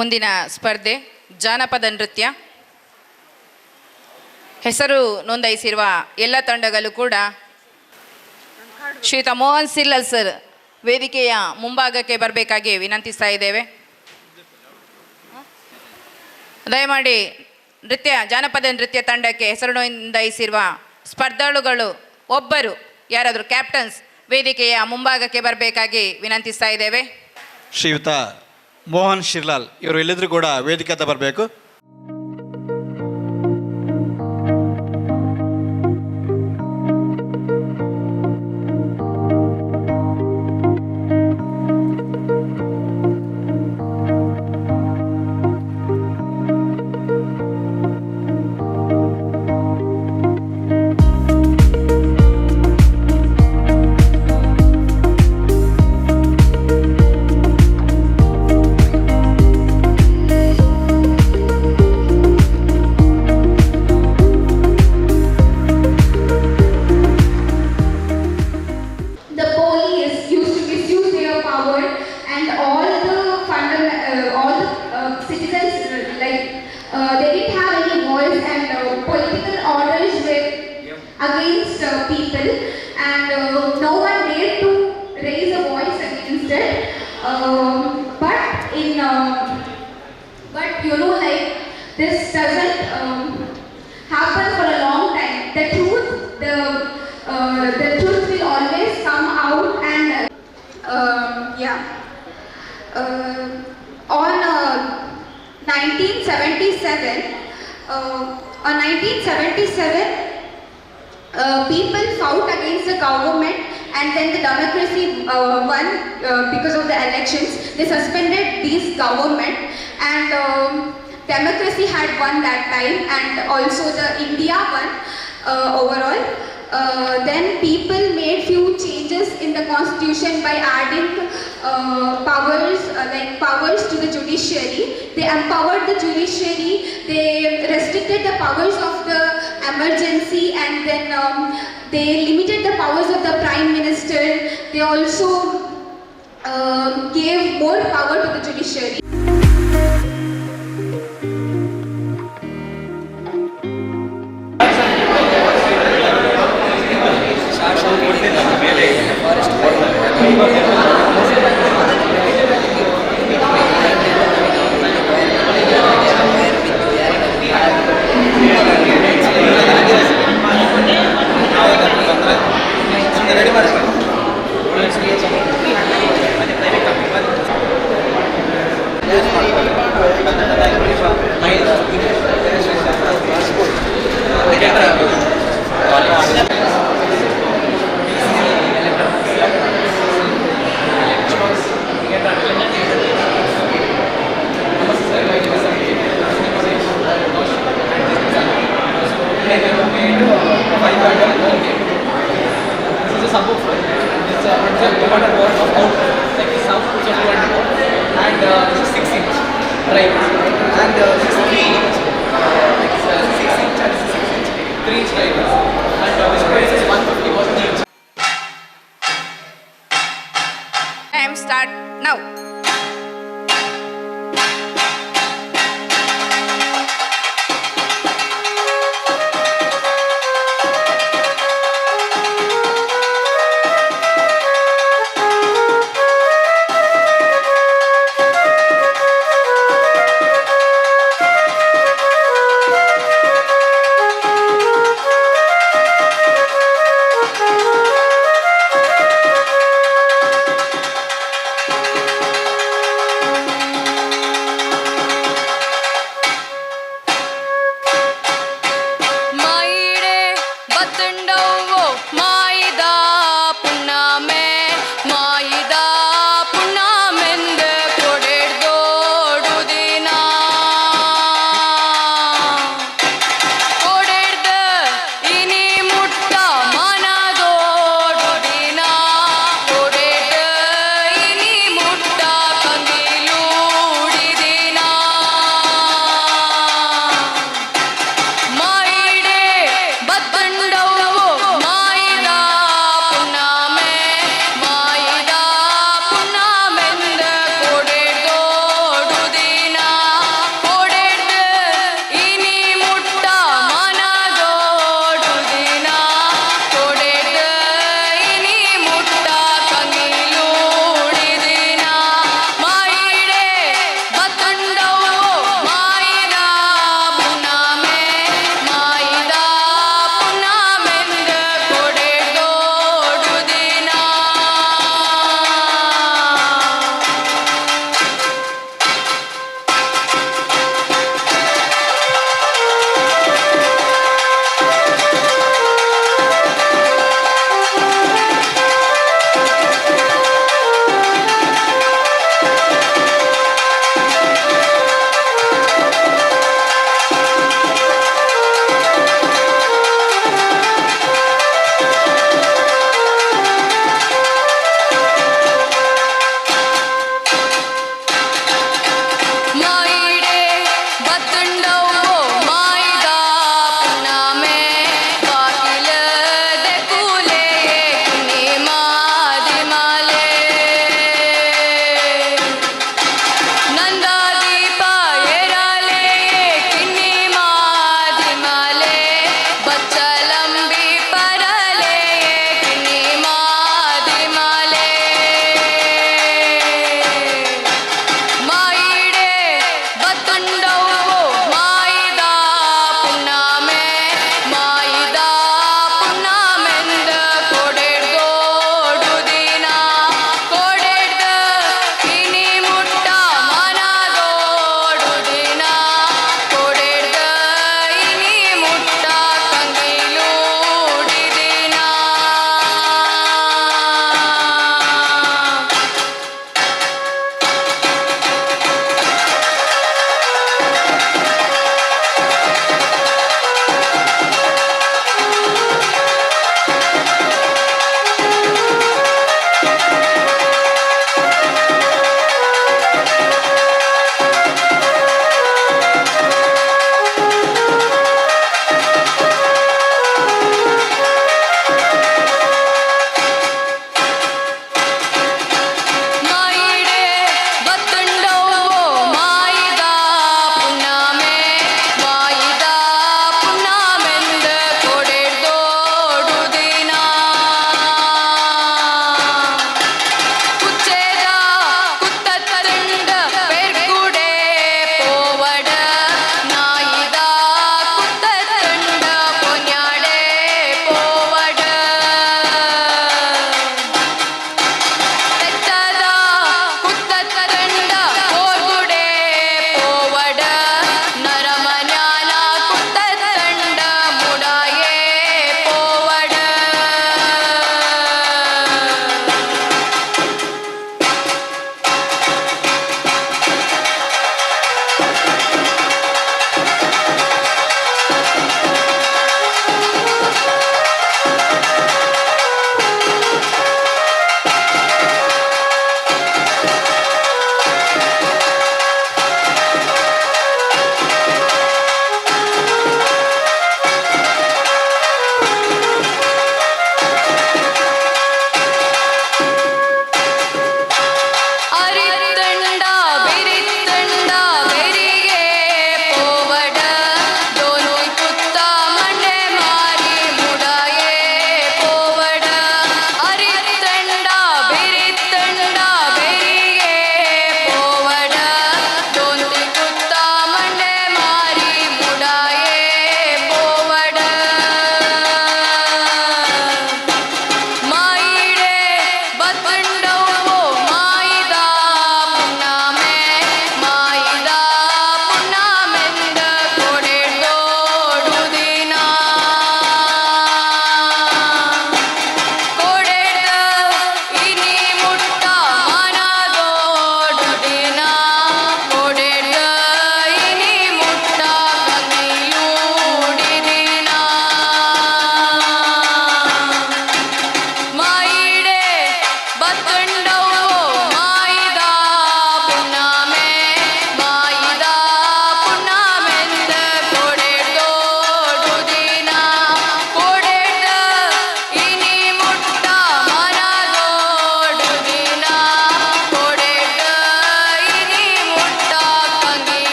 ಮುಂದಿನ ಸ್ಪರ್ಧೆ ಜಾನಪದ ನೃತ್ಯ. ಹೆಸರು ನೋಂದಾಯಿಸಿರುವ ಎಲ್ಲ ತಂಡಗಳು ಕೂಡ ಶ್ರೀಯುತ ಮೋಹನ್ ಸಿಲ್ಲಲ್ ಸರ್ ವೇದಿಕೆಯ ಮುಂಭಾಗಕ್ಕೆ ಬರಬೇಕಾಗಿ ವಿನಂತಿಸ್ತಾ ಇದ್ದೇವೆ. ದಯಮಾಡಿ ನೃತ್ಯ ಜಾನಪದ ನೃತ್ಯ ತಂಡಕ್ಕೆ ಹೆಸರು ನೋಂದಾಯಿಸಿರುವ ಸ್ಪರ್ಧಾಳುಗಳು ಒಬ್ಬರು ಯಾರಾದರೂ ಕ್ಯಾಪ್ಟನ್ಸ್ ವೇದಿಕೆಯ ಮುಂಭಾಗಕ್ಕೆ ಬರಬೇಕಾಗಿ ವಿನಂತಿಸ್ತಾ ಇದ್ದೇವೆ. ಶ್ರೀಯುತ ಮೋಹನ್ ಶಿರ್ಲಾಲ್ ಇವರು ಎಲ್ಲಿದ್ರೂ ಕೂಡ ವೇದಿಕೆ ಹತ್ರ ಬರಬೇಕು. The police used to misuse their power and all the citizens, like they didn't have any voice, and political orders were against people, and no one dared to raise a voice against it. But you know, like, this doesn't happen for a long time. The truth will always come out, and yeah. On 1977, on 1977, people fought against the government, and then the democracy won because of the elections. They suspended this government, and democracy had won that time, and also the India won overall. Then people made few changes in the constitution by adding powers, like powers to the judiciary. They empowered the judiciary. They restricted the powers of the emergency, and then they limited the powers of the prime minister. They also gave more power to the judiciary. This is a subwoofer. It's a 200 watt of output, like sound is of 200 watt, and this is 6 inch drivers, and this is 3 inch, like 6 inch and this is 6 inch, 3 inch drivers, and this price is 150 watt each. Time start now.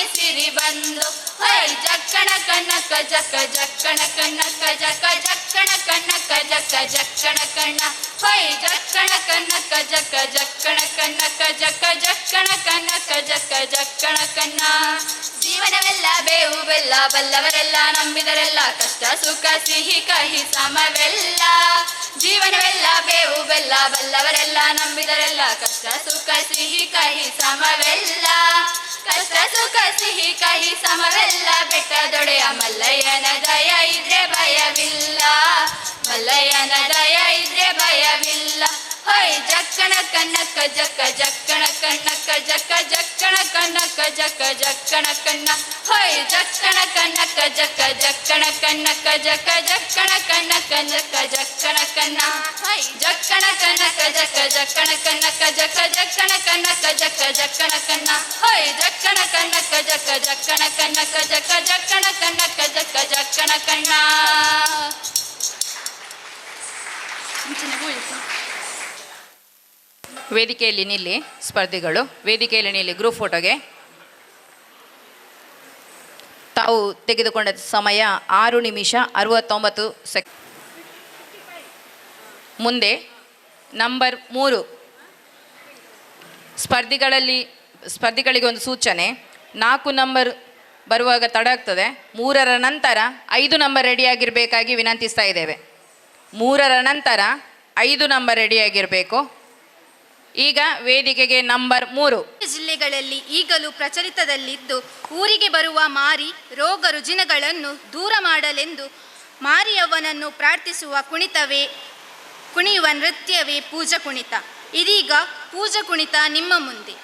ಮನೆಗೆ ಸಿರಿ ಬಂದು. High ಜಕ್ಕಣ ಕಣ್ಣಕ್ಕ Jakka ಜಕ್ಕಣ ಕಣ್ಣಕ್ಕ Jakka ಜಕ್ಕಣ ಕಣ್ಣಕ್ಕ Jakka ಜಕ್ಕಣ ಕಣ್ಣ. High ಜಕ್ಕಣ ಕಣ್ಣಕ್ಕ Jakka ಜಕ್ಕಣ ಕಣ್ಣಕ್ಕ Jakka ಜಕ್ಕಣ ಕಣ್ಣಕ್ಕ Jakka ಜಕ್ಕಣ ಕಣ್ಣ. ಜೀವನವೆಲ್ಲ ಬೇವು ಬೆಲ್ಲ ಬಲ್ಲವರೆಲ್ಲ ನಂಬಿದರೆಲ್ಲ ಕಷ್ಟ ಸುಖ ಸಿಹಿ ಕಹಿ ಸಮವೆಲ್ಲ. ಜೀವನವೆಲ್ಲ ಬೇವು ಬೆಲ್ಲ ಬಲ್ಲವರೆಲ್ಲ ನಂಬಿದರೆಲ್ಲ ಕಷ್ಟ ಸುಖ ಸಿಹಿ ಕಹಿ ಸಮವೆಲ್ಲ. ಕಷ್ಟ ಸುಖ ಸಿಹಿ ಕಹಿ ಸಮವೆಲ್ಲ. ಬೆಟ್ಟದೊಡೆಯ ಮಲ್ಲಯ್ಯನ ದಯ ಇದ್ರೆ ಭಯವಿಲ್ಲ, ಮಲ್ಲಯ್ಯನ ದಯ ಇದ್ರೆ ಭಯವಿಲ್ಲ. ಹೊಯ್ ಜಕ್ಕಣ ಕಣ್ಣಕ್ಕ ಜಕ್ಕ ಜಕ್ಕಣ ಕಣ್ಣಕ್ಕ ಜಕ್ಕ ಜಕ್ಕಣ ಕಣ್ಣಕ್ಕ ಜಕ್ಕ ಜಕ್ಕಣ ಕಣ್ಣ. ಹೊಯ್ ಜಕ್ಕಣ ಕಣ್ಣಕ್ಕ ಜಕ್ಕ ಜಕ್ಕಣ ಕಣ್ಣಕ್ಕ ಜಕ್ಕ ಜಕ್ಕಣ ಕಣ್ಣಕ್ಕ ಜಕ್ಕ ಜಕ್ಕಣ ಕಣ್ಣ. ಹೊಯ್ ಜಕ್ಕಣ ಕಣ್ಣಕ್ಕ ಜಕ್ಕ ಜಕ್ಕಣ ಕಣ್ಣಕ್ಕ ಜಕ್ಕ ಜಕ್ಕಣ ಕಣ್ಣಕ್ಕ ಜಕ್ಕ ಜಕ್ಕಣ ಕಣ್ಣ. ಹೊಯ್ ಜಕ್ಕಣ ಕಣ್ಣಕ್ಕ ಜಕ್ಕ ಜಕ್ಕಣ ಕಣ್ಣಕ್ಕ ಜಕ್ಕ ಜಕ್ಕಣ ಕಣ್ಣಕ್ಕ ಜಕ್ಕ ಜಕ್ಕಣ ಕಣ್ಣ. ವೇದಿಕೆಯಲ್ಲಿ ನಿಲ್ಲಿ ಸ್ಪರ್ಧಿಗಳು, ವೇದಿಕೆಯಲ್ಲಿ ನಿಲ್ಲಿ ಗ್ರೂಪ್ ಫೋಟೋಗೆ. ತಾವು ತೆಗೆದುಕೊಂಡ ಸಮಯ 6 ನಿಮಿಷ 69 ಸೆಕೆಂಡ್. ಮುಂದೆ ನಂಬರ್ 3 ಸ್ಪರ್ಧಿಗಳಿಗೆ ಒಂದು ಸೂಚನೆ. 4 ನಂಬರ್ ಬರುವಾಗ ತಡ ಆಗ್ತದೆ. 3ರ ನಂತರ 5 ನಂಬರ್ ರೆಡಿಯಾಗಿರಬೇಕಾಗಿ ವಿನಂತಿಸ್ತಾ ಇದ್ದೇವೆ. 3ರ ನಂತರ 5 ನಂಬರ್ ರೆಡಿಯಾಗಿರಬೇಕು. ಈಗ ವೇದಿಕೆಗೆ ನಂಬರ್ 3. ಜಿಲ್ಲೆಗಳಲ್ಲಿ ಈಗಲೂ ಪ್ರಚಲಿತದಲ್ಲಿದ್ದು ಊರಿಗೆ ಬರುವ ಮಾರಿ ರೋಗ ರುಜಿನಗಳನ್ನು ದೂರ ಮಾಡಲೆಂದು ಮಾರಿಯವ್ವನನ್ನು ಪ್ರಾರ್ಥಿಸುವ ಕುಣಿಯುವ ನೃತ್ಯವೇ ಪೂಜಾ ಕುಣಿತ. ಇದೀಗ ಪೂಜಾ ಕುಣಿತ ನಿಮ್ಮ ಮುಂದೆ.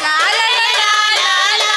La la la la la.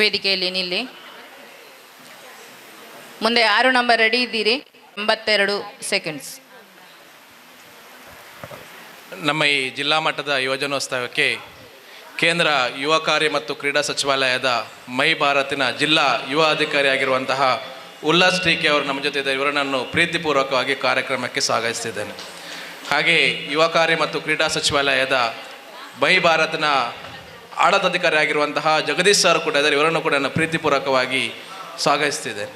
ವೇದಿಕೆಯಲ್ಲಿ ನಿಲ್ಲಿ. ಮುಂದೆ 6 ನಂಬರ್ ರೆಡಿ ಇದ್ದೀರಿ? 82 ಸೆಕೆಂಡ್ಸ್. ನಮ್ಮ ಈ ಜಿಲ್ಲಾ ಮಟ್ಟದ ಯುವಜನೋತ್ಸವಕ್ಕೆ ಕೇಂದ್ರ ಯುವ ಕಾರ್ಯ ಮತ್ತು ಕ್ರೀಡಾ ಸಚಿವಾಲಯದ ಮೈ ಭಾರತಿನ ಜಿಲ್ಲಾ ಯುವ ಅಧಿಕಾರಿಯಾಗಿರುವಂತಹ ಉಲ್ಲಾಸ್ ಟೀಕೆ ಅವರು ನಮ್ಮ ಜೊತೆ ಇದ್ದಾರೆ. ಇವರನ್ನು ಪ್ರೀತಿಪೂರ್ವಕವಾಗಿ ಕಾರ್ಯಕ್ರಮಕ್ಕೆ ಸ್ವಾಗತಿಸಿದ್ದೇನೆ. ಹಾಗೆಯೇ ಯುವ ಕಾರ್ಯ ಮತ್ತು ಕ್ರೀಡಾ ಸಚಿವಾಲಯದ ಮೈ ಭಾರತ್ನ ಆಡಳಿತಾಧಿಕಾರಿಯಾಗಿರುವಂತಹ ಜಗದೀಶ್ ಸರ್ ಕೂಡ ಇದ್ದಾರೆ. ಇವರನ್ನು ಕೂಡ ನಾನು ಪ್ರೀತಿಪೂರ್ವಕವಾಗಿ ಸ್ವಾಗತಿಸ್ತಿದ್ದೇನೆ.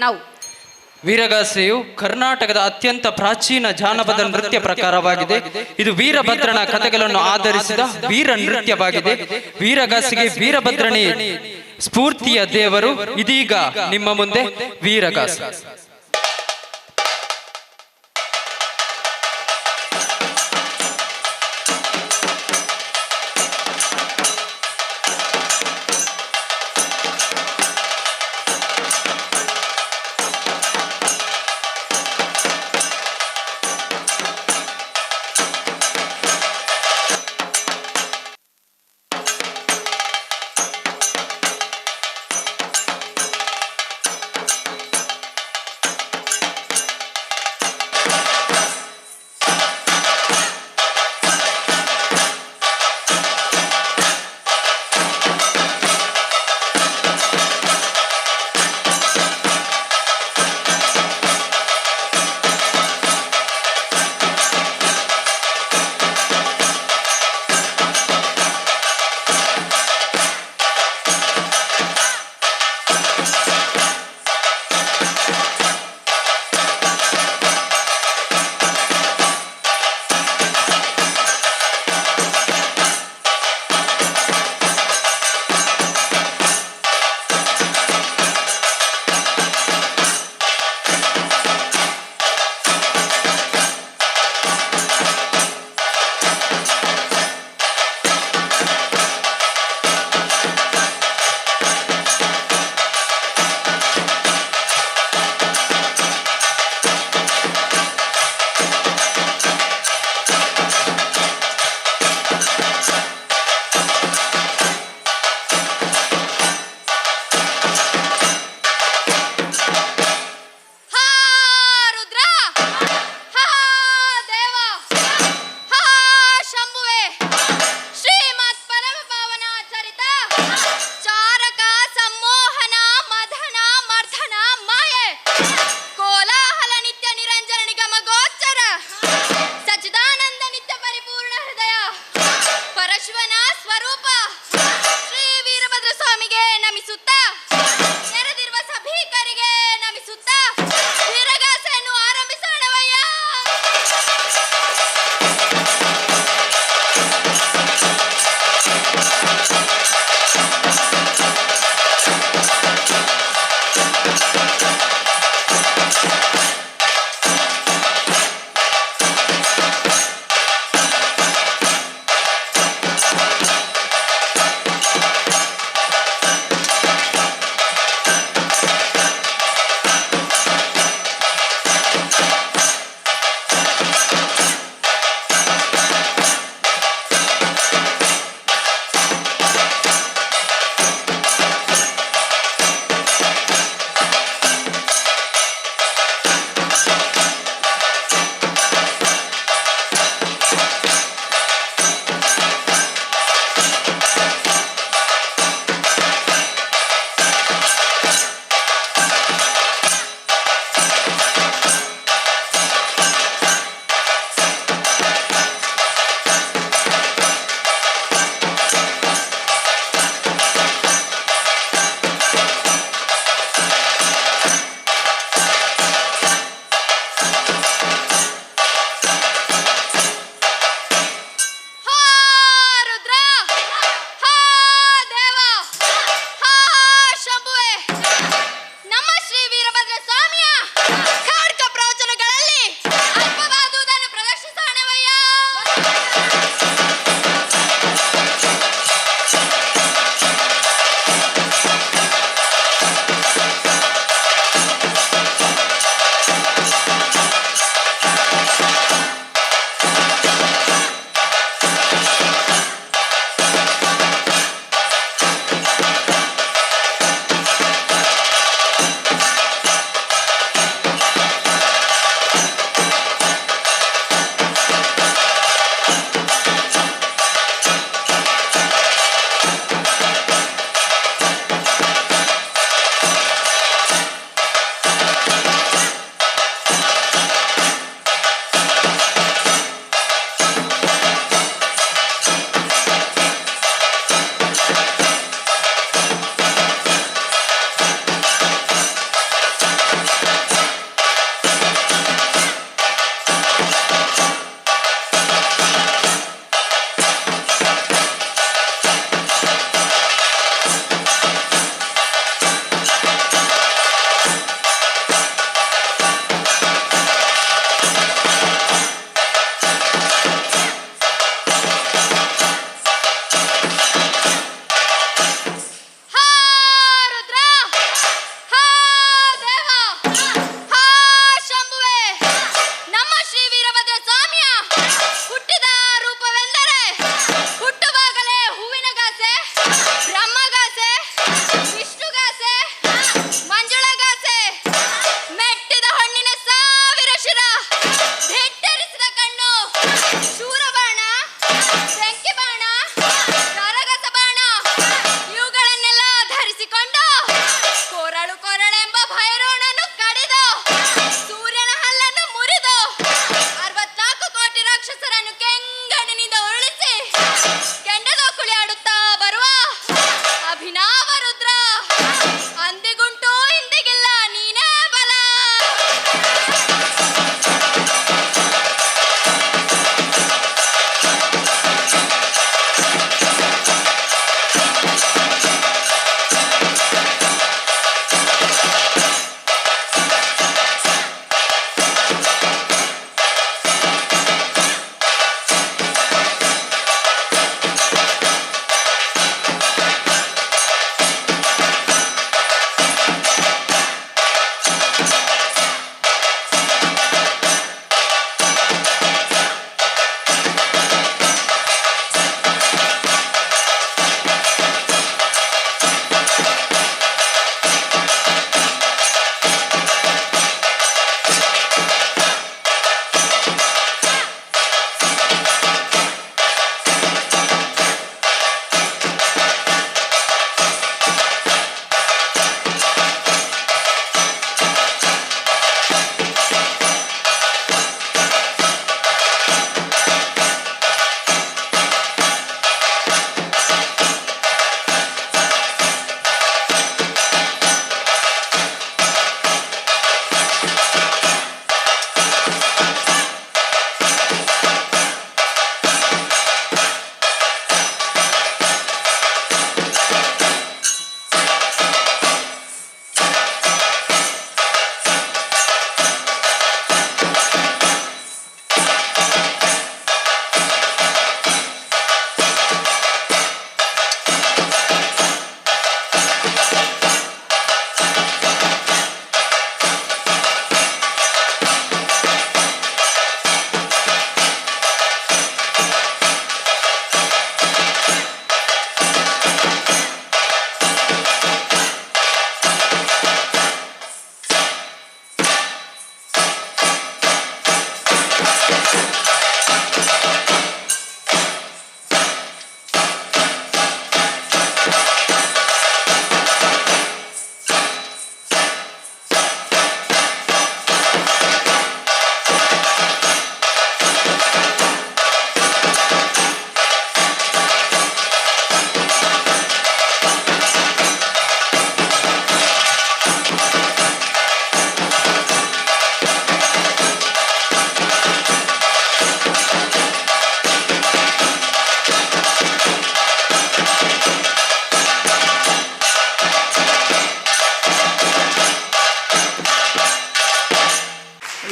ನಾವು ವೀರಗಾಸೆಯು ಕರ್ನಾಟಕದ ಅತ್ಯಂತ ಪ್ರಾಚೀನ ಜಾನಪದ ನೃತ್ಯ ಪ್ರಕಾರವಾಗಿದೆ. ಇದು ವೀರಭದ್ರನ ಕಥೆಗಳನ್ನು ಆಧರಿಸಿದ ವೀರ ನೃತ್ಯವಾಗಿದೆ. ವೀರಗಾಸೆಗೆ ವೀರಭದ್ರನೇ ಸ್ಫೂರ್ತಿಯ ದೇವರು. ಇದೀಗ ನಿಮ್ಮ ಮುಂದೆ ವೀರಗಾಸೆ.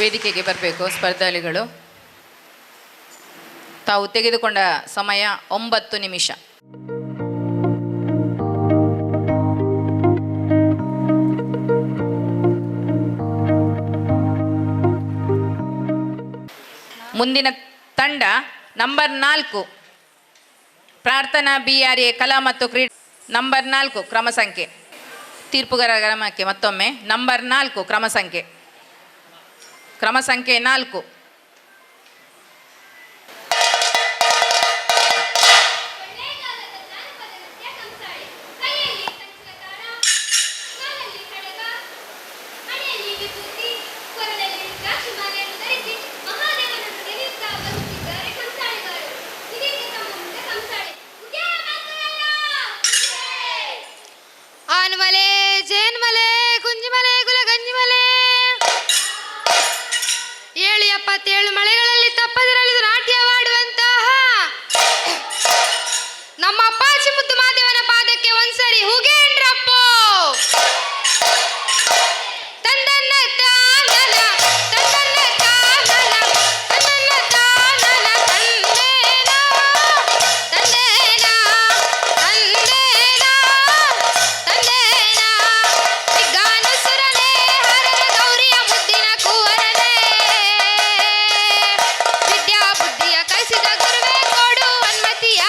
ವೇದಿಕೆಗೆ ಬರಬೇಕು ಸ್ಪರ್ಧಾಳಿಗಳು. ತಾವು ತೆಗೆದುಕೊಂಡ ಸಮಯ 9 ನಿಮಿಷ. ಮುಂದಿನ ತಂಡ ನಂಬರ್ 4, ಪ್ರಾರ್ಥನಾ BRA ಕಲಾ ಮತ್ತು ಕ್ರೀಡೆ. ನಂಬರ್ 4 ಕ್ರಮ ಸಂಖ್ಯೆ. ತೀರ್ಪುಗಾರರ ಗಮನಕ್ಕೆ ಮತ್ತೊಮ್ಮೆ ನಂಬರ್ 4 ಕ್ರಮ ಸಂಖ್ಯೆ, ಕ್ರಮ ಸಂಖ್ಯೆ 4. ಆನ್ಮಲೆ ಜೇನ್ಮಲೆ ಕುಂಜಿಮಲೆ ಗುಲಗಂಜಿಮಲೆ 777 ಮಳೆಗಳಲ್ಲಿ ತಪ್ಪದರಳಿದು ನಾಟ್ಯವಾಡುವಂತಹ ನಮ್ಮ ಅಪ್ಪಾಜಿ ಮುದ್ದು ಮಾದೇವನ ಪಾದಕ್ಕೆ ಒಂದ್ಸರಿ ಹೂಗೇಂದ್ರಪ್ಪೋ. ತಂದನ್ನ ತಾನನ ತಂದನ್ನ ತಾನನ ತಂದನ್ನ ತಾನನ ತಂದೇನ ತಂದೇನ ತಂದೇನ ತಂದೇನ ಗಾನುಸುರನೇ ಹರರ ಗೌರಿಯ ಮುದ್ದಿನ ಕುವರನೇ ವಿದ್ಯಾ ಬುದ್ಧಿಯ ಕಲಿಸಿದ ಗುರುವೇ ಕೊಡು ಅನ್ಮತಿಯ.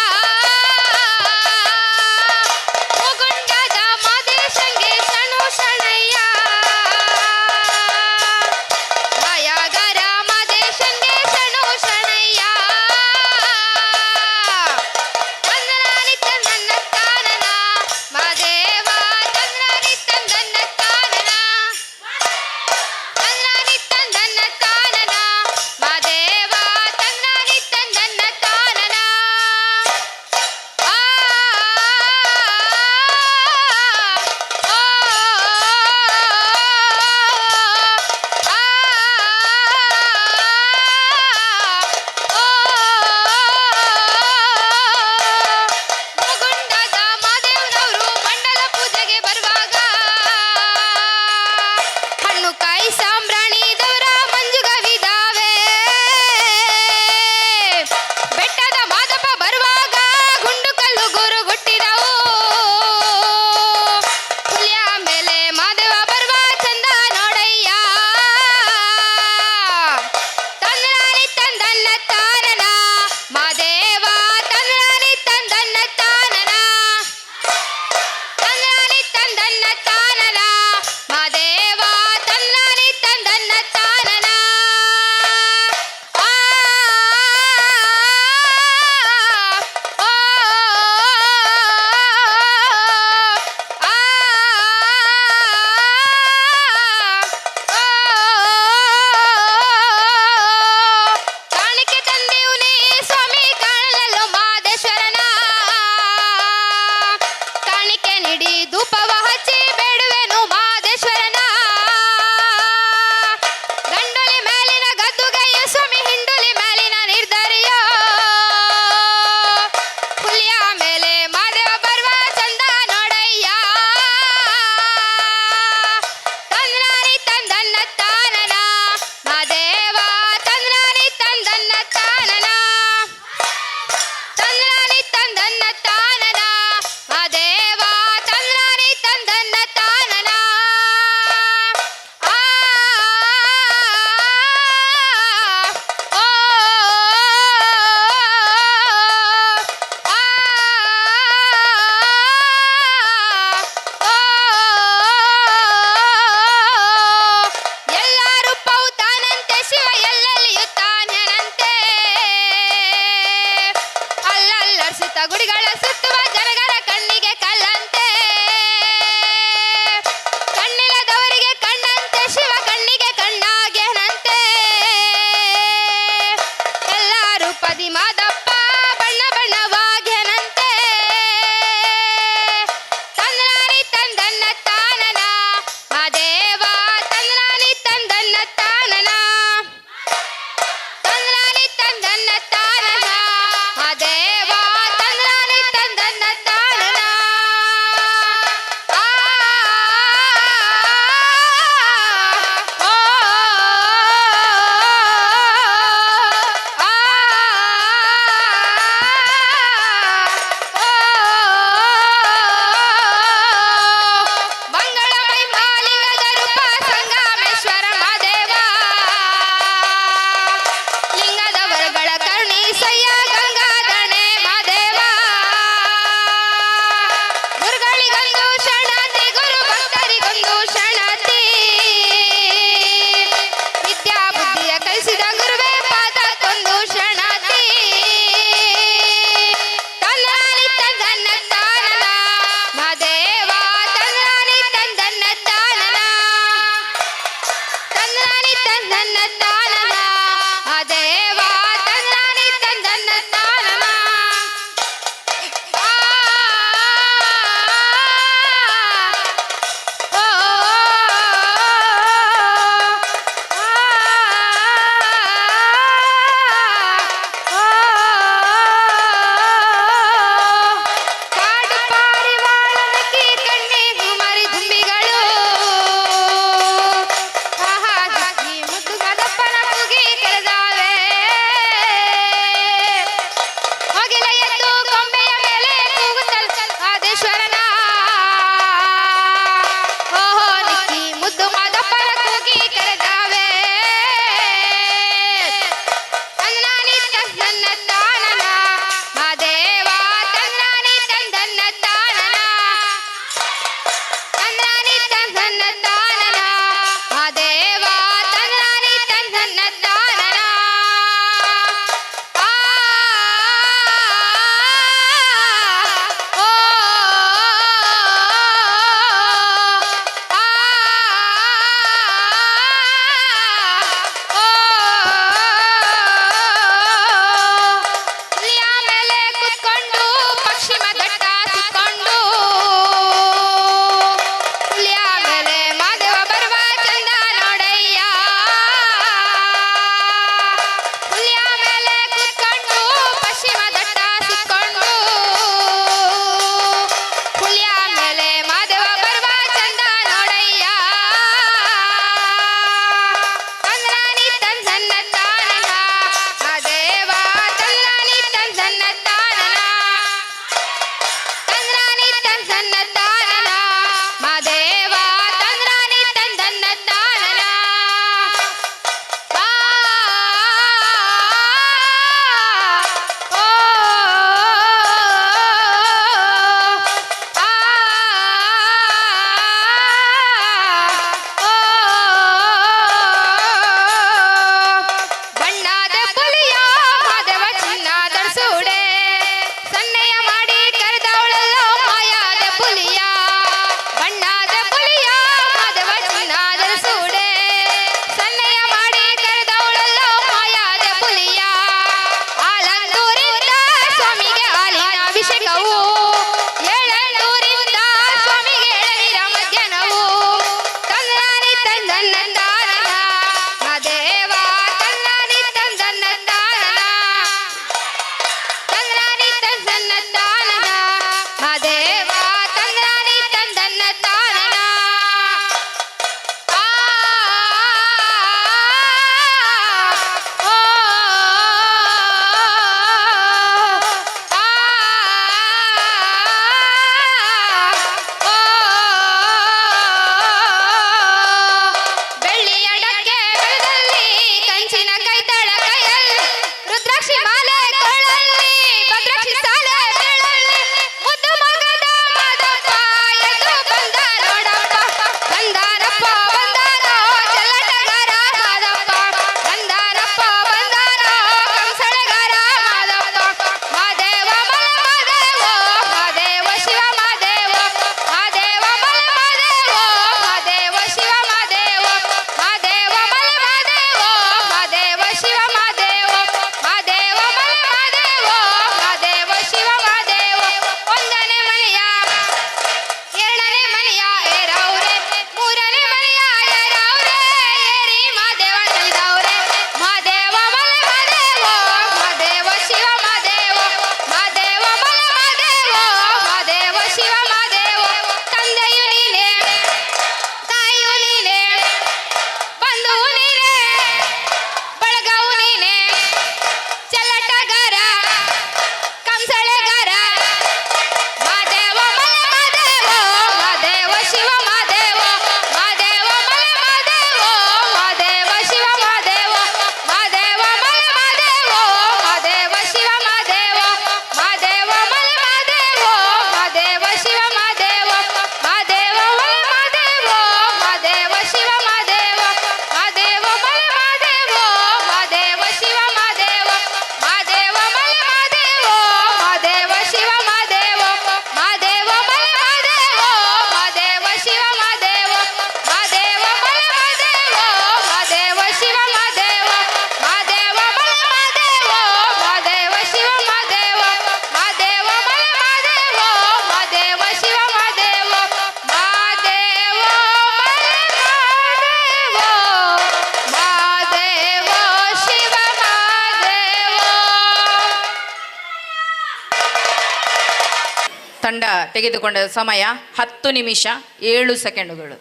ತಂಡ ತೆಗೆದುಕೊಂಡ ಸಮಯ 10 ನಿಮಿಷ 7 ಸೆಕೆಂಡುಗಳು.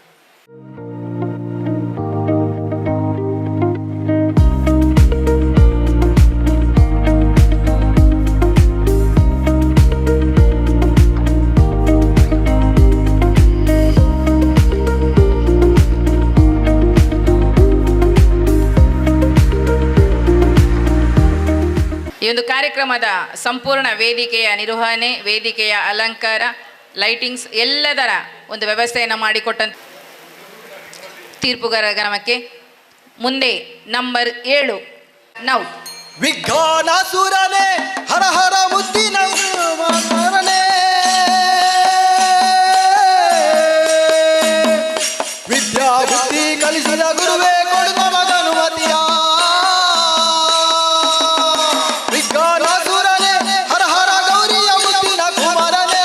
ಈ ಒಂದು ಕಾರ್ಯಕ್ರಮದ ಸಂಪೂರ್ಣ ವೇದಿಕೆಯ ನಿರ್ವಹಣೆ, ವೇದಿಕೆಯ ಅಲಂಕಾರ, ಲೈಟಿಂಗ್ಸ್ ಎಲ್ಲದರ ಒಂದು ವ್ಯವಸ್ಥೆಯನ್ನು ಮಾಡಿಕೊಟ್ಟ ತೀರ್ಪುಗಾರ ಗಮನಕ್ಕೆ. ಮುಂದೆ ನಂಬರ್ 7 ನಾವು ವಿಘ್ನಾಸುರನೇ ಹರ ಹರ ಮುದ್ದಿನ ಮರನೇ, ವಿದ್ಯಾ ಬುದ್ಧಿ ಕಲಿಸಿದ ಗುರುವೇ ಕೊಡು ನಮಗನುಮತಿಯ. ವಿಘ್ನಾಸುರನೇ ಹರ ಹರ ಗೌರಿಯ ಮುದ್ದಿನ ಕುಮಾರನೇ,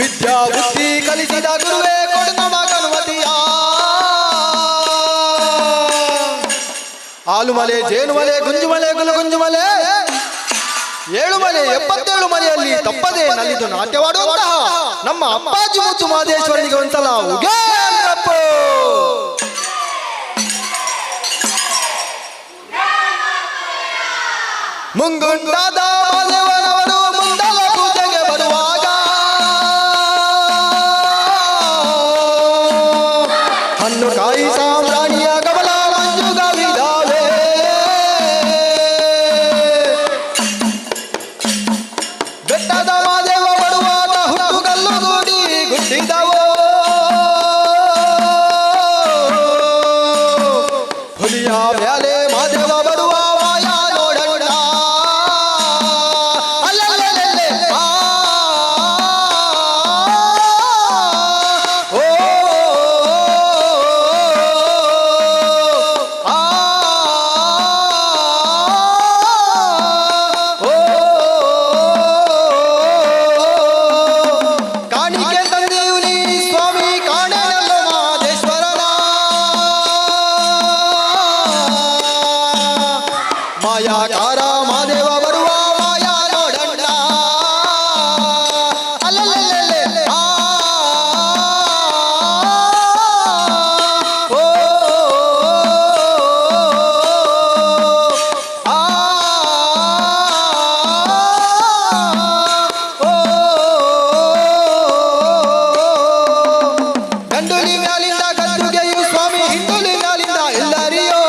ವಿದ್ಯಾ ಬುದ್ಧಿ ಕಲಿಸಿದ ಗುರುವೇ ಕೊಡು ನಮಗನುಮತಿಯ. ಆಲುಮಲೆ ಜೇನುಮಲೆ ಗುಂಜುಮಲೆ ಗುಲುಗುಂಜುಮಲೆ ಏಳುಮಲೆ 77 ಮಲೆಯಲ್ಲಿ ತಪ್ಪದೆ ನಲಿದು ನಾಟ್ಯವಾಡುವಂತಹ ನಮ್ಮ ಅಪ್ಪಾಜಿ ಮುದ್ದು ಮಹದೇಶ್ವರನಿಗೆ ಒಂದ್ಸಲ ಉಗೇಂದ್ರಪ್ಪ. ಮುಂಗುಂಡಾದ ಮಾದೇವನವರು ಮುಂದಲ ಪೂಜೆಗೆ ಬರುವಾಗ ಹಣ್ಣು ಕಾಯಿ ಸಾಮ್ರಾಣಿಯ ಕಮಲ ಮಂಜುಗವಿದಾವೆ. ಬೆಟ್ಟದ ಮಾದೇವ ಬರುವಾಗ ಹುಟ್ಟುಗಲ್ಲು ಗೂಡಿ ಗುಡ್ಡಿದವೋ, ಹುಲಿಯ ಮ್ಯಾಲೆ ಮಾದೇವ ಬರುವ ಮಾಯ ನೋಡಣ್ಣ. ಅಲ್ಲಲ್ಲಲ್ಲೇ ಆ ಓ ಆ ಓ ಕಾಣಿಕೆ ತಂದೆಯು ನೀ ಸ್ವಾಮಿ ಕಾಣೆನಲ್ಲ ಮಾದೇಶ್ವರನ, ಮಾಯಾಕಾರ ಮಾದೇವ ಬರುವ ಮಾಯ ನೋಡಣ್ಣ. ಅಲ್ಲಲ್ಲಲ್ಲೇ ಆ ಓ ಆ ಓ ಗಂಡುಲಿ ಮ್ಯಾಲಿಂದ ಗದ್ದುಗೆಯು ಸ್ವಾಮಿ ಹಿಂದುಲಿ ಮ್ಯಾಲಿಂದ ಎಲ್ಲರಿಯೋ,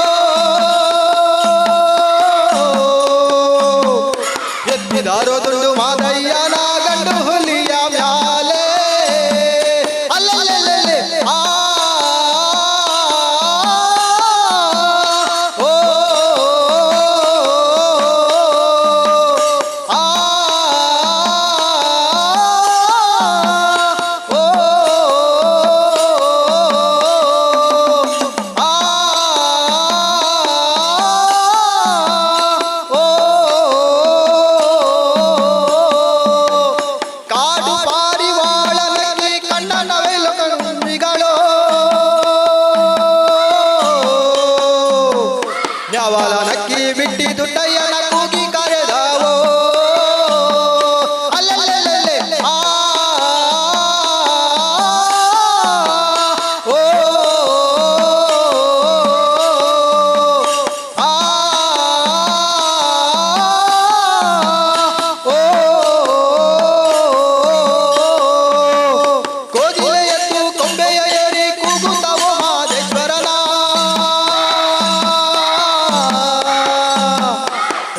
ಎತ್ತಿದಾರೋ ದುಂಡು ಮಾದಯ್ಯನ ಗಂಡು ಹುಲಿಯ ಮ್ಯಾಲೆ. ಅಲ್ಲಲ್ಲಲ್ಲೇ ಆ ಓ ಆ ಓ ಆ ಓ ಕಾಡು ಪಾರಿವಾಳನಕ್ಕೆ ಕಣ್ಣನವೆಲ್ಲ ಕಣ್ಣಿಗಳು, ನ್ಯಾವಲ ನಕ್ಕಿ ಬಿಟ್ಟಿ ದುಡ್ಡಯ್ಯನ ಕೂಗಿ ಕರೆದವೋ. ಅಲ್ಲಲ್ಲಲ್ಲೇ ಆ ಓ ಆ ಓ ಕೋಗಿಲೆ ಎದ್ದು ಕೊಂಬೆಯ ಏರಿ ಕೂಗುತ್ತವೋ ಮಾದೇಶ್ವರನ,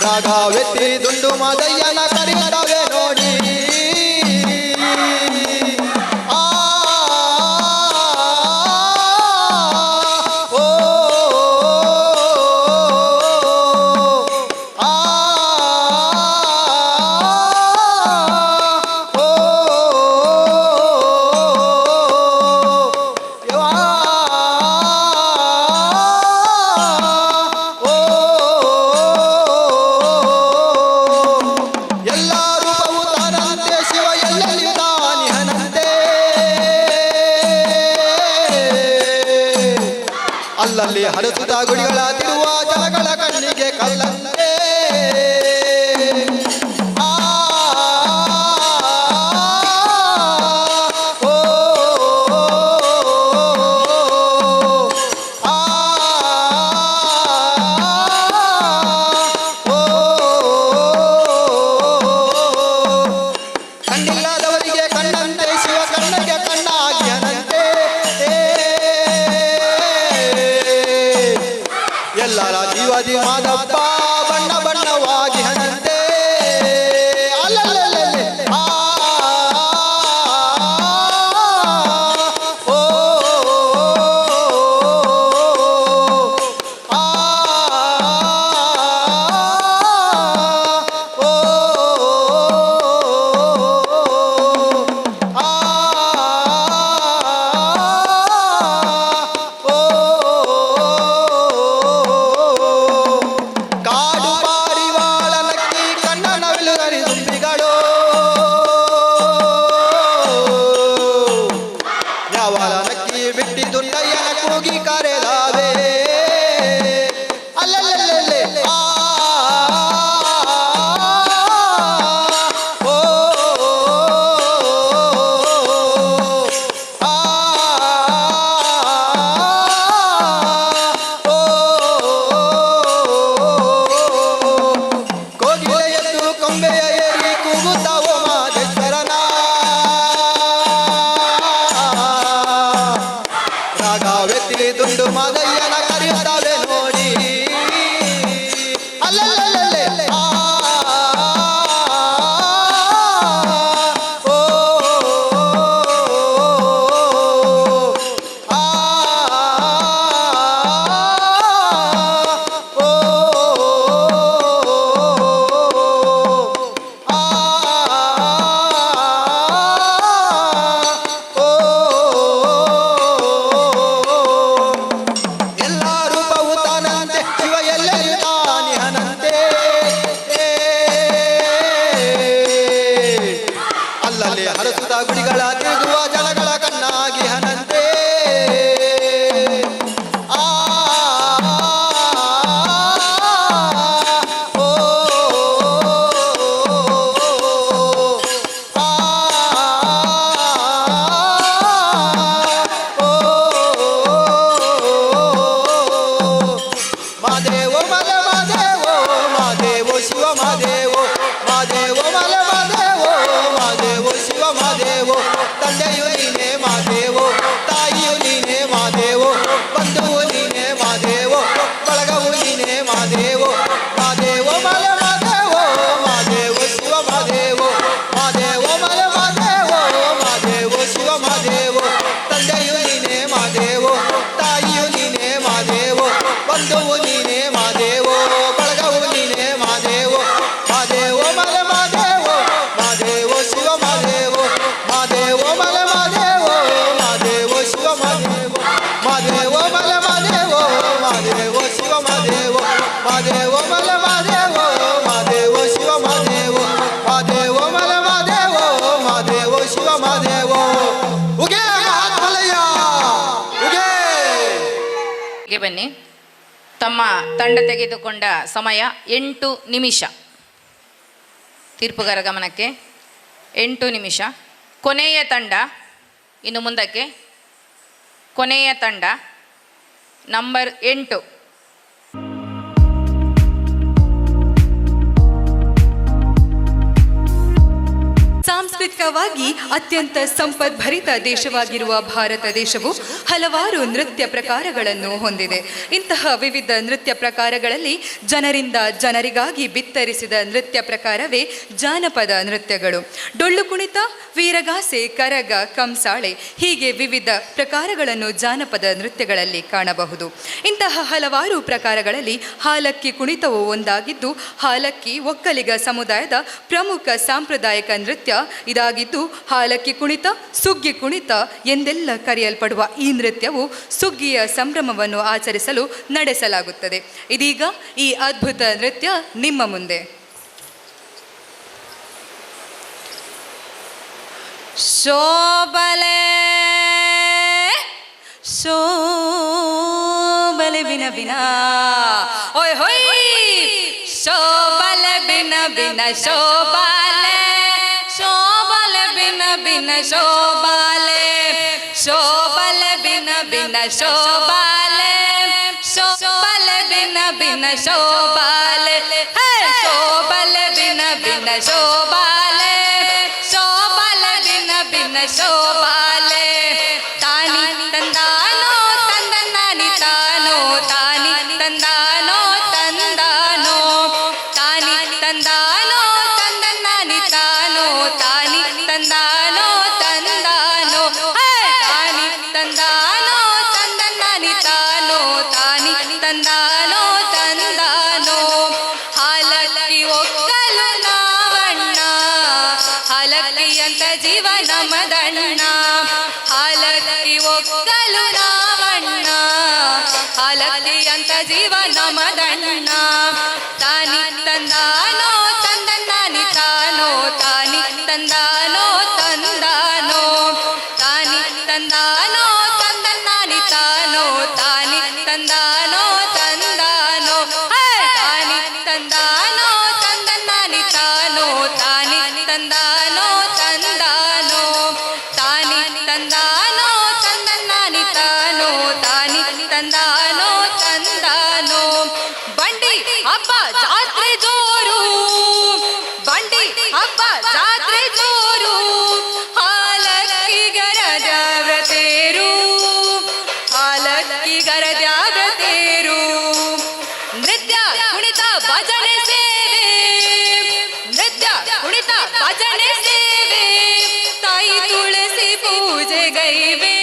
ರಾಗವೆತ್ತಿ ದುಂಡು ಮಾದಯ್ಯನ ಕರೆಯದವೆ ನೋಡಿ. ಆ ಓ ಆ ಓ ಎಲ್ಲ ರೂಪವು ತಾನಂತೆ ಶಿವ ಎಲ್ಲೆಲ್ಲಿ ತಾನಿಹನಂತೆ, ಅಲ್ಲಲ್ಲಿ ಹರಸುತ್ತ ಗುಡಿಗಳ ತಿರುವ ಜನಗಳ ಕಣ್ಣಿಗೆ ಕಲ್ಲಂತೆ. ಹರಸುತ ಗುಡಿಗಳ ತಿರುಗುವ ಜನಗಳ ಕಣ್ಣಾಗಿ ಹನಂತೆ. ಆ ಓ ಆ ಓ ಮಾದೇವೋ ಮಲ ಮಾದೇವೋ ಮಾದೇವೋ ಶಿವ ಮಾದೇವೋ ಮಾದೇವೋ ಮಲ ಮಾದೇವೋ ಮಾದೇವೋ ಶಿವ ಮಾದೇವೋ. ತಂದೆಯು ನೀನೇ ಮಾದೇವೋ, ತಾಯಿಯು ನೀನೇ ಮಾದೇವೋ, ಬಂಧುವು ನೀನೇ ಮಾದೇವೋ, ಬಳಗವು ನೀನೇ ಮಾದೇವೋ. ಮಾದೇವೋ ಮಲ ಮಾದೇವೋ ಮಾದೇವೋ ಶಿವ ಮಾದೇವೋ ಮಾದೇವೋ ಮಲ ಮಾದೇವೋ ಮಾದೇವೋ ಶಿವ ಮಾದೇವೋ. ತಂದೆಯು ನೀನೇ ಮಾದೇವೋ, ತಾಯಿಯು ನೀನೇ ಮಾದೇವೋ, ಬಂಧುವು ನೀನೇ ಮಾದೇವೋ, ಬಳಗವು ನೀನೇ ಮಾದೇವೋ. ಮಾದೇವೋ ಮಲ ಮಾದೇವೋ ಮಾದೇವೋ ಶಿವ ಮಾದೇವೋ ಮಾದೇವೋ ಮಲ ಮಾದೇವೋ ಮಾದೇವೋ ಶಿವ ಮಾದೇವೋ ಮಾದೇವೋ ಮಲ ಮಾದೇವೋ ಮಾದೇವೋ ಶಿವ ಮಾದೇವೋ ಮಾದೇವೋ ಮಲ ಮಾದೇವೋ ಮಾದೇವೋ ಶಿವ ಮಾದೇವೋ ಮಾದೇವೋ ಮಲ ಮಾದೇವೋ ಮಾದೇವೋ ಶಿವ ಮಾದೇವೋ. ಉಗೇ ಮಹಾತ್ಮಲಯ್ಯ ಉಗೇ. ಗೆ ಬನ್ನಿ. ತಮ್ಮ ತಂಡ ತೆಗೆದುಕೊಂಡ ಸಮಯ 8 ನಿಮಿಷ. ತೀರ್ಪುಗಾರ ಗಮನಕ್ಕೆ 8 ನಿಮಿಷ. ಕೊನೆಯ ತಂಡ ಇನ್ನು ಮುಂದಕ್ಕೆ, ಕೊನೆಯ ತಂಡ ನಂಬರ್ 8. ಸಾಂಸ್ಕೃತಿಕವಾಗಿ ಅತ್ಯಂತ ಸಂಪದ್ಭರಿತ ದೇಶವಾಗಿರುವ ಭಾರತ ದೇಶವು ಹಲವಾರು ನೃತ್ಯ ಪ್ರಕಾರಗಳನ್ನು ಹೊಂದಿದೆ. ಇಂತಹ ವಿವಿಧ ನೃತ್ಯ ಪ್ರಕಾರಗಳಲ್ಲಿ ಜನರಿಂದ ಜನರಿಗಾಗಿ ಬಿತ್ತರಿಸಿದ ನೃತ್ಯ ಪ್ರಕಾರವೇ ಜಾನಪದ ನೃತ್ಯಗಳು. ಡೊಳ್ಳು ಕುಣಿತ, ವೀರಗಾಸೆ, ಕರಗ, ಕಂಸಾಳೆ ಹೀಗೆ ವಿವಿಧ ಪ್ರಕಾರಗಳನ್ನು ಜಾನಪದ ನೃತ್ಯಗಳಲ್ಲಿ ಕಾಣಬಹುದು. ಇಂತಹ ಹಲವಾರು ಪ್ರಕಾರಗಳಲ್ಲಿ ಹಾಲಕ್ಕಿ ಕುಣಿತವು ಒಂದಾಗಿದ್ದು, ಹಾಲಕ್ಕಿ ಒಕ್ಕಲಿಗ ಸಮುದಾಯದ ಪ್ರಮುಖ ಸಾಂಪ್ರದಾಯಿಕ ನೃತ್ಯ ಇದಾಗಿದ್ದು, ಹಾಲಕ್ಕಿ ಕುಣಿತ, ಸುಗ್ಗಿ ಕುಣಿತ ಎಂದೆಲ್ಲ ಕರೆಯಲ್ಪಡುವ ಈ ನೃತ್ಯವು ಸುಗ್ಗಿಯ ಸಂಭ್ರಮವನ್ನು ಆಚರಿಸಲು ನಡೆಸಲಾಗುತ್ತದೆ. ಇದೀಗ ಈ ಅದ್ಭುತ ನೃತ್ಯ ನಿಮ್ಮ ಮುಂದೆ. ಶೋಬಲೆ ಶೋಬಲೆ ಬಿನ ಬಿನ ಓಯ್ ಹೊಯ್, ಶೋಬಲೆ ಬಿನ ಬಿನ ಶೋಬಲೆ, ಶೋಬಲೆ ಬಿನ ಬಿನ ಶೋಬಲೆ, ಶೋಬಲೆ ಬಿನ ಬಿನ ಶೋಬಲೆ, ಶೋಬಲೆ ಬಿನ ಬಿನ ಶೋಬಲೆ, ಹೇ ಶೋಬಲೆ ಬಿನ ಬಿನ ಶೋಬಲೆ, ಶೋಬಲೆ ಬಿನ ಬಿನ ಶೋಬಲೆ. ತಾನಿ ತಂದಾನೋ ತಂದನಾನಿ ತಾನೋ, ತಾನಿ ತಂದಾನೋ ತಂದಾನೋ, ತಾನಿ ತಂದಾನೋ ತಂದನಾನಿ ತಾನೋ, ತಾನಿ ತಂದಾನೋ ತಂದಾನೋ, ಹೇ ತಾನಿ ತಂದಾನೋ ತಂದನಾನಿ ತಾನೋ, ತಾನಿ ತಂದಾನೋ ತಂದಾನೋ. ಹಾಲಕ್ಕಿ ಒಕ್ಕಲು ನಾವಣ್ಣ, ಹಾಲಕ್ಕಿಯಂತ ಜೀವ ನಮದಣ್ಣ, ಹಾಲಕ್ಕಿ ಒಕ್ಕಲು ನಾವಣ್ಣ, ಹಾಲಕ್ಕಿಯಂತ ಜೀವ ನಮದಣ್ಣ. ತಾನಿ ತಂದಾನೋ ತಂದನಾನಿ ತಾನೋ, ತಾನಿ ತಂದಾನೋ ತಂದಾನೋ, ತಾನಿ ತಂದಾನೋ ತಂದನಾನಿ ತಾನೋ, ತಾನಿ ತಂದಾನೋ ತಂದಾನೋ, ಹೇ ತಾನಿ ತಂದಾನೋ ತಂದನಾನಿ ತಾನೋ, ತಾನಿ ತಂದಾನೋ ತಂದಾನೋ, ತಾನಿ ತಂದಾನೋ ತಂದನಾನಿ ತಾನೋ, ತಾನಿ ತಂದಾನೋ ತಂದಾನೋ. ಬಂಡಿ ಹಬ್ಬ ಜಾತ್ರೆ ಜೋರು, ಬಂಡಿ ಹಬ್ಬ ಜಾತ್ರೆ ಜೋರು, ಹಾಲಕ್ಕಿಗರ ಜಾವ್ರತೇರು, ಹಾಲಕ್ಕಿಗರ ಜಾವ್ರತೇರು. ನೃತ್ಯ ಕುಣಿತ ಭಜನೆ ಸೇವೆ, ನೃತ್ಯ ಕುಣಿತ ಭಜನೆ ಸೇವೆ, ತಾಯಿ ತುಳಸಿ ಪೂಜೆಗೈವೆ,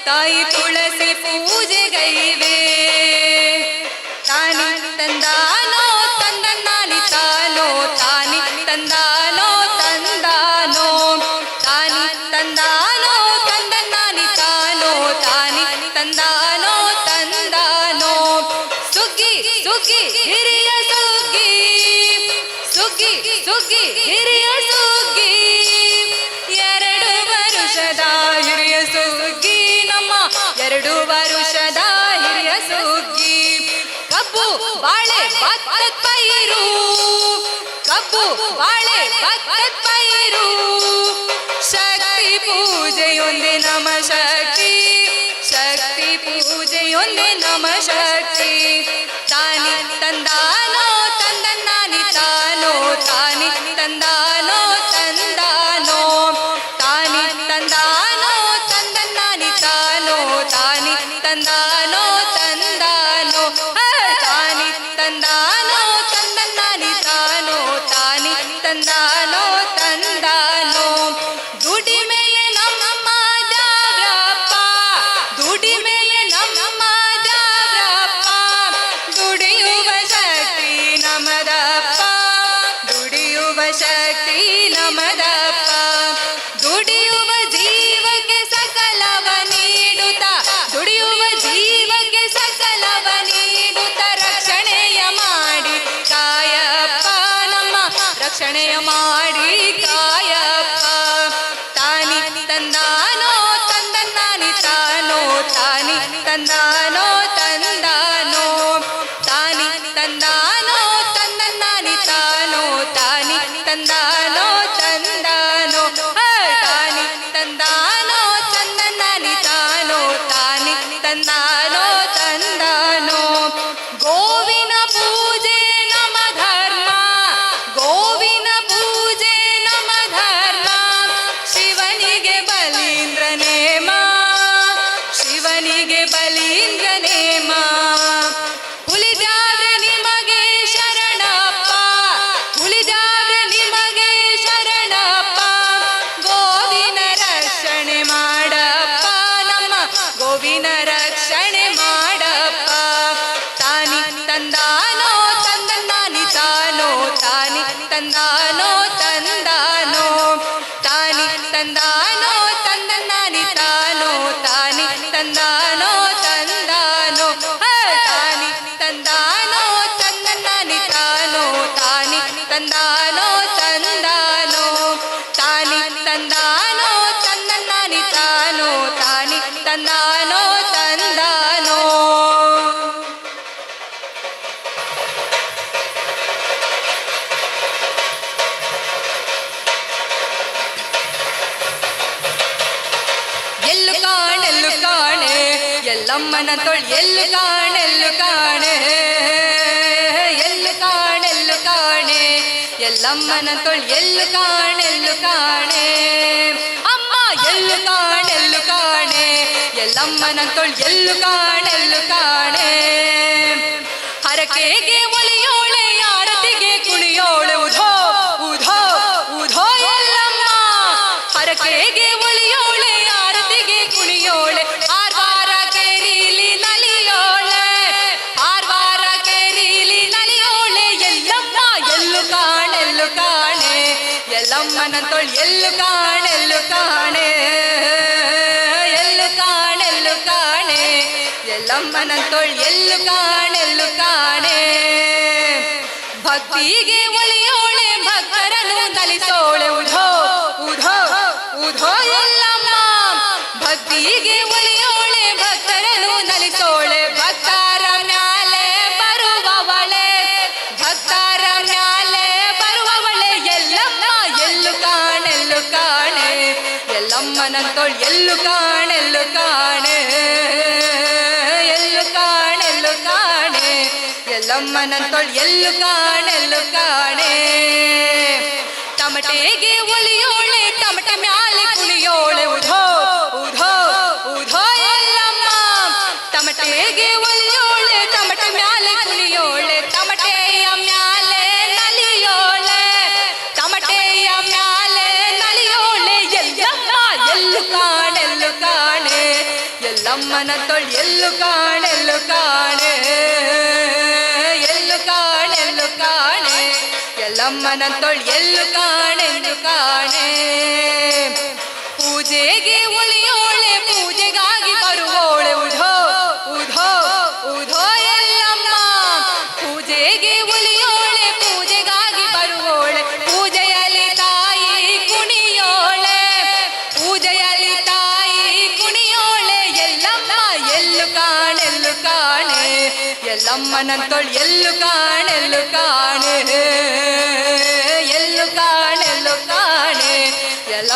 ತಾಯಿ ತುಳಸಿ ಪೂಜೆಗೈವೆ. ತಾನಿ ತಂದಾನೋ ತಂದನಾನಿ ತಾನೋ, ತಾನಿ ತಂದಾನೋ ತಂದಾನೋ, ತಾನಿ ತಂದಾನೋ ತಂದನಾನಿ ತಾನೋ, ತಾನಿ ತಂದಾನೋ ತಂದಾನೋ. ಸುಗ್ಗಿ ಸುಗ್ಗಿ ಹಿರಿಯ ಸುಗ್ಗಿ, ಸುಗ್ಗಿ ಸುಗ್ಗಿ ಹಿರಿಯ ಸುಗ್ಗಿ, ಬಾಳೆ ಭತ್ತದ ಪೈರು. ಶಕ್ತಿ ಪೂಜೆಯೊಂದೇ ನಮ ಶಕ್ತಿ, ಶಕ್ತಿ ಪೂಜೆಯೊಂದೇ ನಮ ಶಕ್ತಿ. ತಾನಿ ತಂದಾನೋ ತಂದನ್ನಾನಿ ತಾನೋ, ತಾನಿ ತಂದಾನೋ ತಂದಾನೋ, ತಾನಿ ತಂದಾನೋ ತಂದನ್ನಾನಿ ತಾನೋ, ತಾನಿ ತಂದಾನೋ ತಂದಾನೋ, ತಾನಿ ತಂದಾನೋ ತಂದನ್ನಾನಿ ತಾನೋ, ತಾನಿ ತಂದಾನೋ ತಂದಾನೋ. ದುಡಿಮೆಯೇ ನಮ್ಮ ದ್ಯಾವ್ರಪ್ಪ, ದುಡಿಮೆಯೇ ನಮ್ಮ ದ್ಯಾವ್ರಪ್ಪ, ದುಡಿಯುವ ಶಕ್ತಿ ನಮದಪ್ಪ, ದುಡಿಯುವ ಶಕ್ತಿ ನಮದಪ್ಪ. ದುಡಿಯುವ ಜೀವಕ್ಕೆ ಸಕಲವ ನೀಡುತ್ತ, ದುಡಿಯುವ ಜೀವಕ್ಕೆ ಸಕಲವ ನೀಡುತ್ತ, ರಕ್ಷಣೆಯ ಮಾಡಿ ಕಾಯಪ್ಪ, ನಮ್ಮ ರಕ್ಷಣೆಯ ಮಾಡಿ ಕಾಯಪ್ಪ. ತಾನಿ ತಂದಾನೋ ತಂದನ್ನಾನಿ ತಾನೋ, ತಾನಿ ತಂದಾನೋ ತಂದಾನೋ, ತಾನಿ ತಂದಾನೋ ತಂದನ್ನಾನಿ ತಾನೋ, ತಾನಿ ತಂದಾನೋ ತಂದಾನೋ, ತಾನಿ ತಂದಾನೋ ತಂದನ್ನಾನಿ ತಾನೋ, ತಾನಿ ತಂದಾನೋ ತಂದಾನೋ. ಗೋವಿನ ಪೂಜೆ ನಮ ಧರ್ಮ, ಗೋವಿನ ಪೂಜೆ ನಮ ಧರ್ಮ, ಶಿವನಿಗೆ ಬಲೀಂದ್ರ ನೇಮ, ಶಿವನಿಗೆ ಬಲೀಂದ್ರ ನೇಮ. ಹುಲಿದ್ಯಾವ್ರೆ ನಿಮಗೆ ಶರಣಪ್ಪ, ಹುಲಿದ್ಯಾವ್ರೆ ನಿಮಗೆ ಶರಣಪ್ಪ, ಗೋವಿನ ರಕ್ಷಣೆ ಮಾಡಪ್ಪ, ನಮ್ಮ ಗೋವಿನ ರಕ್ಷಣೆ ಮಾಡಪ್ಪ. ತಾನಿ ತಂದಾನೋ ತಂದನ್ನಾನಿ ತಾನೋ, ತಾನಿ ತಂದಾನೋ ತಂದಾನೋ, ತಾನಿ ತಂದಾನೋ ತಂದನ್ನಾನಿ ತಾನೋ, ತಾನಿ ತಂದಾನೋ ತಂದಾನೋ, ತಾನಿ ತಂದಾನೋ ತಂದನ್ನಾನಿ ತಾನೋ, ತಾನಿ ತಂದಾನೋ ತಂದಾನೋ, ತಾನಿ ತಂದಾನೋ ತಂದನ್ನಾನಿ ತಾನೋ, ತಾನಿ ತಂದಾನೋ ತಂದಾನೋ. ಎಲ್ಲು ಕಾಣೆಲ್ಲು ಕಾಣೆ ಎಲ್ಲಮ್ಮನ ತೊಳ್, ಎಲ್ಲು ಕಾಣೆಲ್ಲು ಕಾಣೆ, ಎಲ್ಲು ಕಾಣೆಲ್ಲು ಕಾಣೆ ಎಲ್ಲಮ್ಮನ ತೊಳ್, ಎಲ್ಲು ಕಾಣೆಲ್ಲು ಕಾಣೆ ಅಮ್ಮ, ಎಲ್ಲು ಕಾಣೆಲ್ಲು ಕಾಣೆ ಎಲ್ಲಮ್ಮನ ತೊಳ್, ಎಲ್ಲು ಕಾಣೆಲ್ಲು ಕಾಣೆ. ಹರಕೆಗೆ ಒಲಿಯೋಳೆ ಆರತಿಗೆ ಕುಣಿಯೋಳೆ, ಉಧೋ ಉಧೋ ಉಧೋ ಎಲ್ಲಮ್ಮ. ಹರಕೆಗೆ ಒಲಿಯೋಳೆ ಆರತಿಗೆ ಕುಣಿಯೋಳೆ, ಆರ್ವಾರ ಕೇರಿಲಿ ನಲಿಯೋಳೆ, ಆರ್ವಾರ ಕೇರಿಲಿ ನಲಿಯೋಳೆ ಎಲ್ಲಮ್ಮ. ಎಲ್ಲು ಕಾಣೆಲ್ಲು ಕಾಣೆ ಎಲ್ಲಮ್ಮನ ತೊಳ್, ಎಲ್ಲು ಕಾಣೆಲ್ಲು ಕಾಣೆ, ಎಲ್ಲು ಕಾಣೆಲ್ಲು ಕಾಣೆ ಎಲ್ಲಮ್ಮನ ತೊಳ್, ಎಲ್ಲು ಕಾಣೆಲ್ಲು ಕಾಣೆ. ಭಕ್ತಿಗೆ ಒಲಿಯೋಳೆ ಭಕ್ತರನ್ನು ನಲಿಸೋಳೆ, ಉಧೋ ಉಧೋ ಉಧೋ ಎಲ್ಲಮ್ಮ. ಭಕ್ತಿಗೆ ಒಲಿಯೋಳೆ ಭಕ್ತರನ್ನು ನಲಿಸೋಳೆ, ಭಕ್ತರ ಮ್ಯಾಲೆ ಬರುವವಳೆ, ಭಕ್ತರ ಮ್ಯಾಲೆ ಬರುವವಳೆ ಎಲ್ಲಮ್ಮ. ಎಲ್ಲು ಕಾಣೆಲ್ಲು ಕಾಣೆ ಎಲ್ಲಮ್ಮನ ತೊಳ್, ಎಲ್ಲು ಕಾಣೆಲ್ಲು ಕಾಣೆ, ಎಲ್ಲು ಕಾಣೆಲ್ಲು ಕಾಣೆ ಎಲ್ಲಮ್ಮನ ತೊಳ್, ಎಲ್ಲು ಕಾಣೆಲ್ಲು ಕಾಣೆ. ತಮಟೆಗೆ ಒಲಿಯೋಳೆ ತಮಟೆ ಮ್ಯಾಲೆ ಕುಣಿಯೋಳೆ, ಉಧೋ ಉಧೋ ಉಧೋ ಎಲ್ಲಮ್ಮ. ತಮಟೆಗೆ ಒಲಿಯೋಳೆ ತಮಟೆ ಮ್ಯಾಲೆ ಕುಣಿಯೋಳೆ, ತಮಟೆಯ ಮ್ಯಾಲೆ ನಲಿಯೋಳೆ, ತಮಟೆಯ ಮ್ಯಾಲೆ ನಲಿಯೋಳೆ ಎಲ್ಲಮ್ಮ. ಎಲ್ಲು ಕಾಣೆಲ್ಲು ಕಾಣೆ ಎಲ್ಲಮ್ಮನ ತೊಳ್, ಎಲ್ಲು ಕಾಣೆಲ್ಲು ಕಾಣೆ, ಎಲ್ಲು ಕಾಣೆಲ್ಲು ಕಾಣೆ ಎಲ್ಲಮ್ಮನ ತೊಳ್, ಎಲ್ಲು ಕಾಣೆಲ್ಲು ಕಾಣೆ. ಪೂಜೆಗೆ ಒಲಿಯೋಳೆ ಪೂಜೆಗಾಗಿ ಬರುವೋಳೆ, ಉಧೋ ಉಧೋ ಉಧೋ ಎಲ್ಲಮ್ಮ. ಪೂಜೆಗೆ ಒಲಿಯೋಳೆ ಪೂಜೆಗಾಗಿ ಬರುವೋಳೆ, ಪೂಜೆಯಲ್ಲಿ ತಾಯಿ ಕುಣಿಯೋಳೆ, ಪೂಜೆಯಲ್ಲಿ ತಾಯಿ ಕುಣಿಯೋಳೆ ಎಲ್ಲಮ್ಮ. ಎಲ್ಲು ಕಾಣೆಲ್ಲು ಕಾಣೆ ಎಲ್ಲಮ್ಮನ ತೊಳ್, ಎಲ್ಲು ಕಾಣೆಲ್ಲು ಕಾಣೆ, ಎಲ್ಲು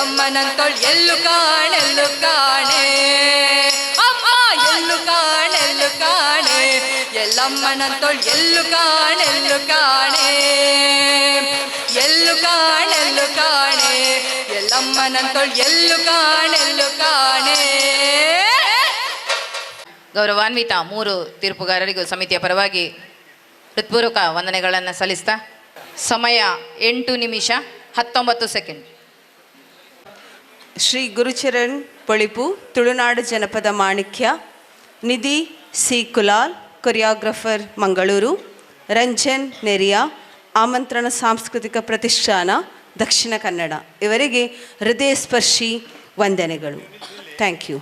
ಎಲ್ಲಮ್ಮನಂತೊಳ್ ಎಲ್ಲು ಕಾಣೆಲ್ಲು ಕಾಣೆ. ಅಮ್ಮ ಎಲ್ಲು ಕಾಣೆಲ್ಲು ಕಾಣೆ. ಎಲ್ಲಮ್ಮನಂತೊಳ್ ಎಲ್ಲು ಕಾಣೆಲ್ಲು ಕಾಣೆ. ಎಲ್ಲು ಕಾಣೆಲ್ಲು ಕಾಣೆ. ಎಲ್ಲಮ್ಮನಂತೊಳ್ ಎಲ್ಲು ಕಾಣೆಲ್ಲು ಕಾಣೆ. ಗೌರವಾನ್ವಿತ ಮೂರು ತೀರ್ಪುಗಾರರಿಗೂ ಸಮಿತಿಯ ಪರವಾಗಿ ಹೃತ್ಪೂರ್ವಕ ವಂದನೆಗಳನ್ನು ಸಲ್ಲಿಸ್ತಾ, ಸಮಯ 8 ನಿಮಿಷ 19 ಸೆಕೆಂಡ್. ಶ್ರೀ ಗುರುಚರಣ್ ಪೊಳಿಪು, ತುಳುನಾಡು ಜನಪದ ಮಾಣಿಕ್ಯ. ನಿಧಿ ಸಿ ಕುಲಾಲ್, ಕೊರಿಯೋಗ್ರಫರ್, ಮಂಗಳೂರು. ರಂಜನ್ ನೆರಿಯಾ, ಆಮಂತ್ರಣ ಸಾಂಸ್ಕೃತಿಕ ಪ್ರತಿಷ್ಠಾನ, ದಕ್ಷಿಣ ಕನ್ನಡ. ಇವರಿಗೆ ಹೃದಯ ಸ್ಪರ್ಶಿ ವಂದನೆಗಳು. Thank you.